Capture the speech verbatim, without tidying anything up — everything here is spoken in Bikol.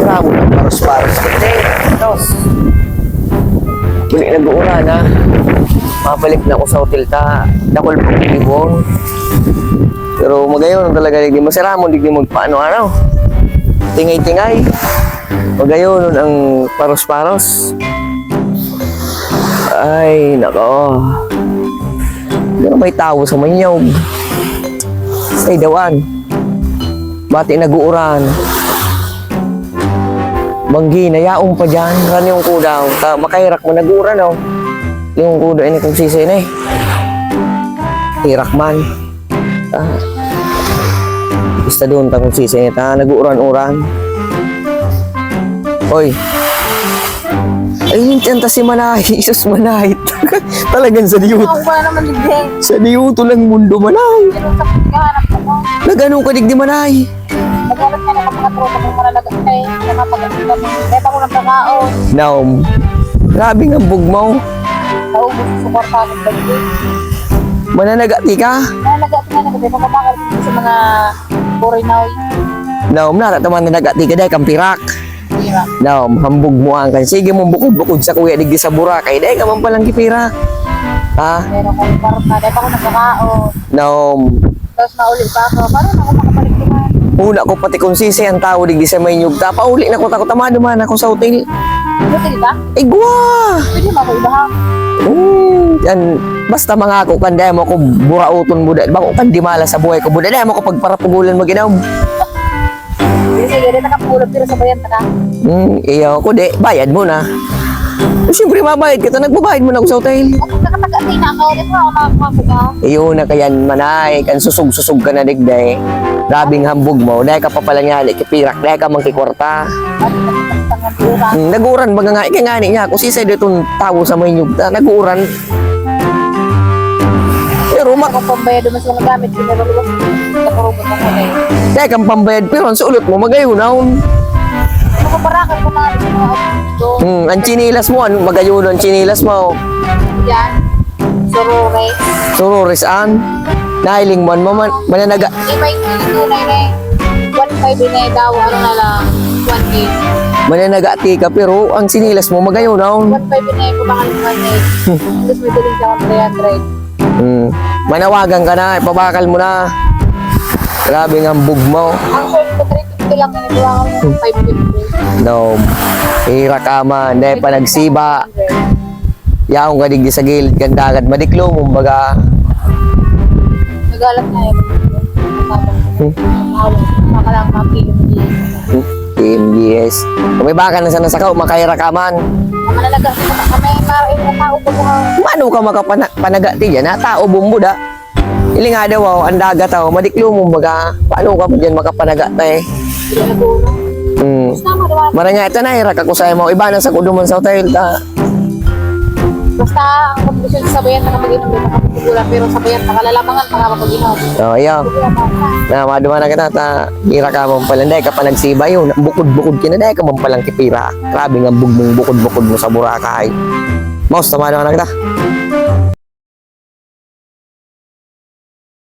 Ramon ang paros-paros. Hindi, tos. Huli nag-uuran, ha? Mabalik na ako sa hotel ta. Dakul pa kong ibon. Pero magayon talaga, digdi mo si Ramon, digdi magpaano-ano. Tingay-tingay. Magayon ang paros-paros. Ay, nako. Pero may tawo sa manyog. Ay, dawan. Bati nag-uuran. Banggi na yaon pa dyan. Kan yung kudaw. Ta, makahirak mo nag-uuran, oh. Yung kudaw, ini kung sisi na eh. Hirak man. Ah. Basta doon ta kung sisi na ta. Nag-uuran-uran. Oy. Ay, yun, yan ta si Manay. Isus, Manay. Talagang sa diyot. Ako ba naman, hindi. Sa diyot lang mundo, Manay. Pero sa pagkahanap ko, Nagano ka digdi, Manay? Naghanap ka na ng mga tropa kong mananagot na eh. Nakapag-, kaya pa ko nagkakaon. Naom. Grabe nga bugmaw. Naubos sa kwarta ng bagyo. Mananagati ka? Mananagati ka na kasi, mga bakal sa mga Borinoy. Naom, nara ta mananagati ka, dahil kang pirak. Hirap. Naom, hambog mo ang kan. Sige mong bukod-bukod sa kuya digdi sa Boracay. Dahil ka man palang kipirak. Ha? Pero kung kwarta, dahil pa ko nagkakaon. Naom. Tapos mauli pa ako. Paano na ako makabalik naman? Una ko pati kung sisi ang tao digdi sa may nyug ta. Pauli na ko, takot tama duman ako sa hotel. Hotel ba? Igwa! Pwede mo ako ibahan? Hmm, yan. Basta mga ako kan dahil mo ako burauton mo dahil. Bako kan dimala sa buhay ko mo dahil mo ako pagparapugulan mag-inom. Sige, sige, dito ka pulot, pero sabayan ta ka. Hmm, iyo ako, di. Bayad mo na. O, siyempre, mabayad kita. Nagbabayad mo na ako sa hotel. At nakataga-, di na ako. Di ba ako makakuha ka? Iyo na kayan, Manay. Kan susog-susog ka na, digday. Grabing hambog mo. Dahil ka pa pala niya, di, kipirak. Dahil ka mangkikwarta. At nakataga-, Hmm, nag-uuran ba nga? Ika nga ni niya. Kung sisay ditong tawo sa may nyugta, nag-uuran. Pero mak- Ako pambayad naman sa mga gamit, pinaruluwas ko. Nakurubot ako na yun. Dahil kang pambayad, pero ang sulot mo, magayon naon. Nakaparakan ko na rin sa mga ito. Hmm, ang chinilas mo, ano, magayon ang chinilas mo. Yan. Surores. Surores, an? Nahiling mo, man, mananaga. Di ba yung tunay na eh? One five ini daw, ano na lang, one eight. Mananagati ka, pero ang sinilas mo, magayon na, oh. One five ini, pabakal mo one eight. Tapos may daling ka three hundred. Hmm. Manawagan ka na, ipabakal mo na. Grabe nga ang bugmaw. Ang short ko, three fifty lang, yung iba, five fifty. No. Hira ka man, dahil pa nagsiba. Yaon ka digdi sa gilid kan dagat, madiklomon baga. Nagalat na yun. Hmm? Makalang mga P M D S. Hmm? P M D S. Kung may baka na sa nasakaw, makaira ka man. Mga nalaga, kami, para yung tao ko mga Mano ka makapana-, panaga ti dyan, ha? Tao, bumbo, da? Iling nga daw, oh, ang dagat, oh, madiklomon baga. Paano ka pa dyan makapanaga, tay? Hindi na po, no? Hmm. Tama, diba? Maranya, ito na, hirak ako sa'yo mo. Iba na sa kuduman sa hotel, ta. Basta, ang kondisyon sa sabayan na kapag-inom, di makapagpugula, pero sabayan, nakalalamangan, makapag-inom. Oh, iyo. Sige, tama. Na, maduman na kita, ta, ira ka mong palanday, ka pa nagsiba yun. Bukod-bukod ka na, dahil ka mong palang kipira. Grabe nga bugmong bukod-bukod mo sa Boracay. Maus, tama naman na kita.